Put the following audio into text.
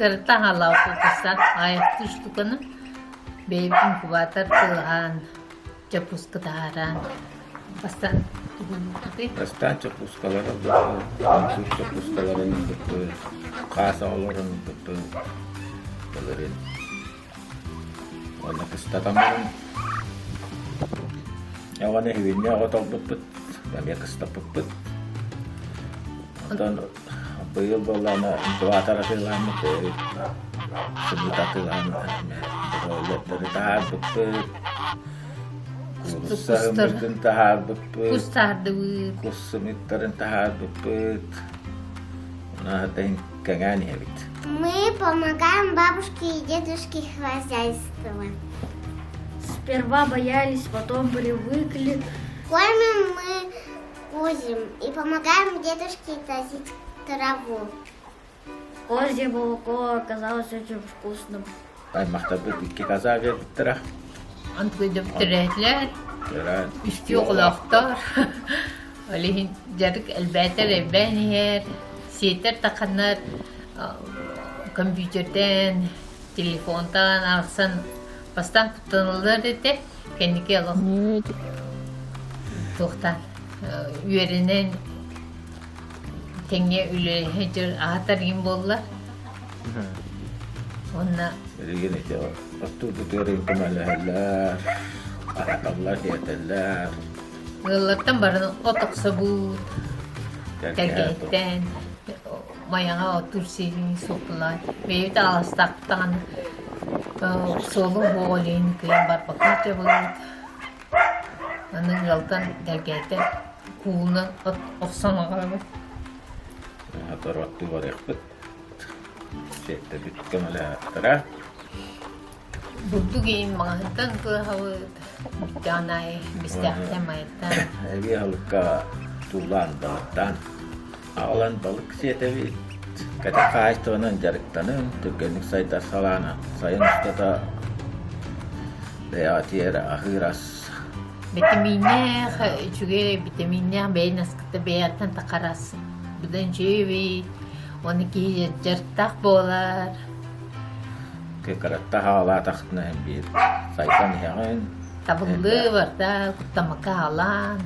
Кыраттан хаалаабыппыт аҕыйахтыы штуканы бэйэбит инкубатор тыаһаан чоппууска таһааран бастаан тугуннукпутуй? Бастаан чоппуускалары ылбыппыт, француз чоппуускаларын ылбыппыт, хаас оҕолорун ылбыппыт, былырыын. Уонна кыстатан баран оҕону үһүннэ оҕо толбуппут, эмиэ кыстаппыппыт. Онтон быйыл буоллаҕына инкубатор атыылааммыт, сымыыт атыылаан бройлердары таһаарбыппыт, куурусса сымыытын таһаарбыппыт, Кус таһаардыбыт. кус сымыыттарын таһаарбыппыт. Онон кэҥээн иһэбит. Мы помогаем бабушке и дедушке хозяйство. Сперва боялись, потом привыкли. Кормим мы козим и помогаем дедушке тазить траву. Козье молоко оказалось очень вкусным. Аймахтарбыт икки каза биэрбиттэрэ. Антыгыдым төрөөтүлэр, үстүү оҕолоохтор. Ол иһин дьарык элбээтэр элбээн иһэр, сиэтэр таханнар компьютердэн, телефонтан арахсан бастаан куттаналлар этэ, кэнники олох туохтан үөрэнэн тэҥҥэ үлэлэһэ дьон аһатар иһин буолла. Уонна Билигин ити оттуурбутугар көмөлөһөллөр, аһаталлар, диэтэллэр. Ыаллартан баран от охсобут, тэлгэһиттэн майаҕа оттуур сиэбин суоппулаан бэйэбит ааластаахпыт даҕаны суолу уһуоҕу илиин кыайан барбакка сылдьабыт. Аны ыалтан тэлгэһиттэн куулунан от охсон аҕалабыт. Сотору оттуу барыахпыт. Сиэттэбит көмөлөһөхтөрө. Бурдук иин маҕаһыттан кыаһабыт, бүттэҕин аайы бистээхтэн майаттан. Эбии аһылыкка туулаан балыктаан аҕалан балык сиэтэбит. Кэтэх хаһаайыстыбанан дьарыктаныҥ, түргэнник сайдар салааны сайын устата бэйэҕэ тиэрэ аһыыр ас. Битэмииннээх, үчүгэй битэмииннээх бэйэн аскыта бэйэҕиттэн тахар ас. Быдан үчүгэй Уонна киһи дьарыктаах буолар. Кыратта хаалаатахтына биир сайдан иһэҕин. Табыллыы барда, куттаммакка хаалаан.